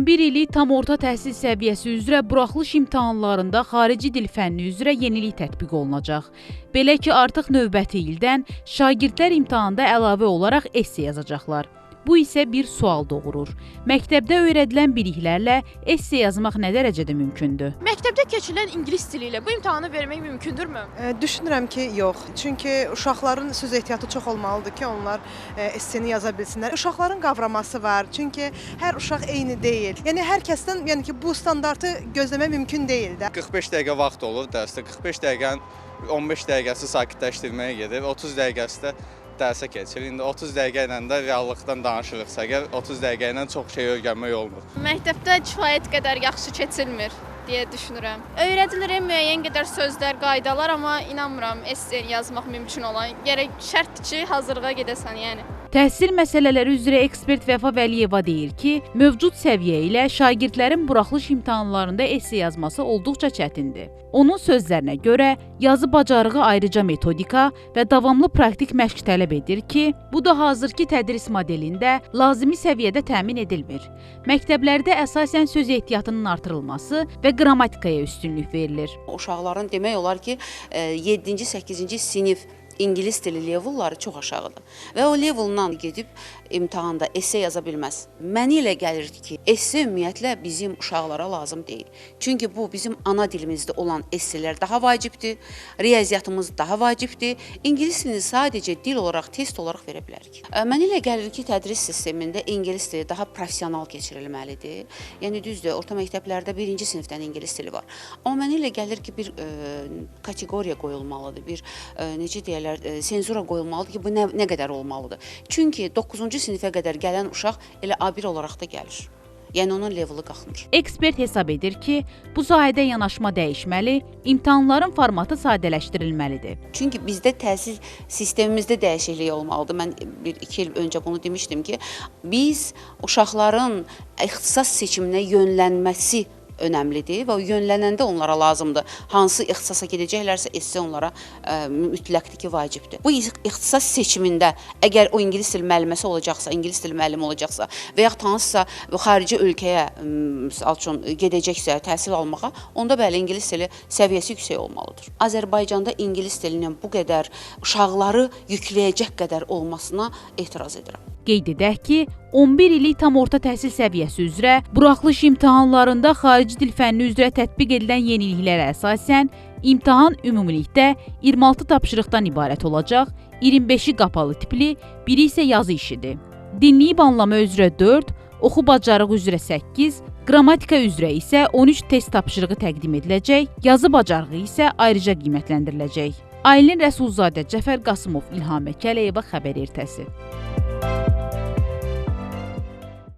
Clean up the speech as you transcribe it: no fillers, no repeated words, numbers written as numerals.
11 illik tam orta təhsil səviyyəsi üzrə buraxılış imtahanlarında xarici dil fənni üzrə yenilik tətbiq olunacaq. Belə ki, artıq növbəti ildən şagirdlər imtahanda əlavə olaraq esse yazacaqlar. Bu isə bir sual doğurur. Məktəbdə öyrədilən biliklərlə esse yazmaq nə dərəcədə mümkündür? Məktəbdə keçirilən ingilis dili ilə bu imtahanı vermək mümkündürmü? Düşünürəm ki, yox. Çünki uşaqların söz ehtiyatı çox olmalıdır ki, onlar esseni yaza bilsinlər. Uşaqların qavraması var. Çünki hər uşaq eyni deyil. Yəni hər kəsdən, yəni ki, bu standartı gözləmək mümkün deyil də. 45 dəqiqə vaxt olur dərsdə. 45 dəqiqənin 15 dəqiqəsi sakitləşdirməyə gedir, 30 dəqiqəsi də dərsə keçir. İndi 30 dəqiqə ilə də reallıqdan danışırıqsa əgər, 30 dəqiqə ilə çox şey öyrənmək olmur. Məktəbdə kifayət qədər yaxşı keçilmir deyə düşünürəm. Öyrədilir müəyyən qədər sözlər, qaydalar, amma inanmıram esse yazmaq mümkün olan. Gərək şərtdir ki, hazırlığa gedəsən yəni. Təhsil məsələləri üzrə ekspert Vəfa Vəliyeva deyir ki, mövcud səviyyə ilə şagirdlərin buraxılış imtahanlarında esse yazması olduqca çətindir. Onun sözlərinə görə, yazı bacarığı ayrıca metodika və davamlı praktik məşq tələb edir ki, bu da hazırki tədris modelində lazımi səviyyədə təmin edilmir. Məktəblərdə əsasən söz ehtiyatının artırılması və qrammatikaya üstünlük verilir. Uşaqların demək olar ki, 7-ci, 8-ci sinif İngilis dili levelları çox aşağıdır və o leveldan gedib imtahanda esse yaza bilməz. Mənə elə gəlir ki, esse ümumiyyətlə bizim uşaqlara lazım deyil. Çünki bu bizim ana dilimizdə olan esselər daha vacibdir, riyaziyyatımız daha vacibdir. İngilis dilini sadəcə dil olaraq, test olaraq verə bilərik. Mənə elə gəlir ki, tədris sistemində ingilis dili daha professional keçirilməlidir. Yəni düzdür, orta məktəblərdə birinci sinifdən ingilis dili var. Amma mənə elə gəlir ki, bir kateqoriya qoyulmalıdır, bir necə deyərlər, senzura qoyulmalıdır ki, bu nə qədər olmalıdır. Çünki 9-cu sinifə qədər gələn uşaq elə A1 olaraq da gəlir. Yəni onun leveli qalxmır. Ekspert hesab edir ki, bu sahədə yanaşma dəyişməli, imtahanların formatı sadələşdirilməlidir. Çünki bizdə təhsil sistemimizdə dəyişiklik olmalıdır. Mən 1-2 il öncə bunu demişdim ki, biz uşaqların ixtisas seçiminə yönlənməsi önəmlidir və o yönlənəndə onlara lazımdır. Hansı ixtisasa gedəcəklərsə, esse onlara mütləqdir ki, vacibdir. Bu ixtisas seçimində əgər o ingilis dili müəlliməsi olacaqsa, ingilis dili müəllimi olacaqsa və yaxud hansısa xarici ölkəyə misal üçün gedəcəksə təhsil almağa, onda bəli, ingilis dili səviyyəsi yüksək olmalıdır. Azərbaycanda ingilis dilinin bu qədər uşaqları yükləyəcək qədər olmasına etiraz edirəm. Qeyd edək ki, 11 illik tam orta təhsil səviyyəsi üzrə buraxılış imtahanlarında xarici dil fənni üzrə tətbiq edilən yeniliklərə əsasən imtahan ümumilikdə 26 tapşırıqdan ibarət olacaq, 25-i qapalı tipli, biri isə yazı işidir. Dinləyib anlama üzrə 4, oxu bacarığı üzrə 8, qrammatika üzrə isə 13 test tapşırığı təqdim ediləcək, yazı bacarığı isə ayrıca qiymətləndiriləcək. Aylin Rəsulzadə, Cəfər Qasımov, İlhamə Kələyeva, Xəbər ertəsi.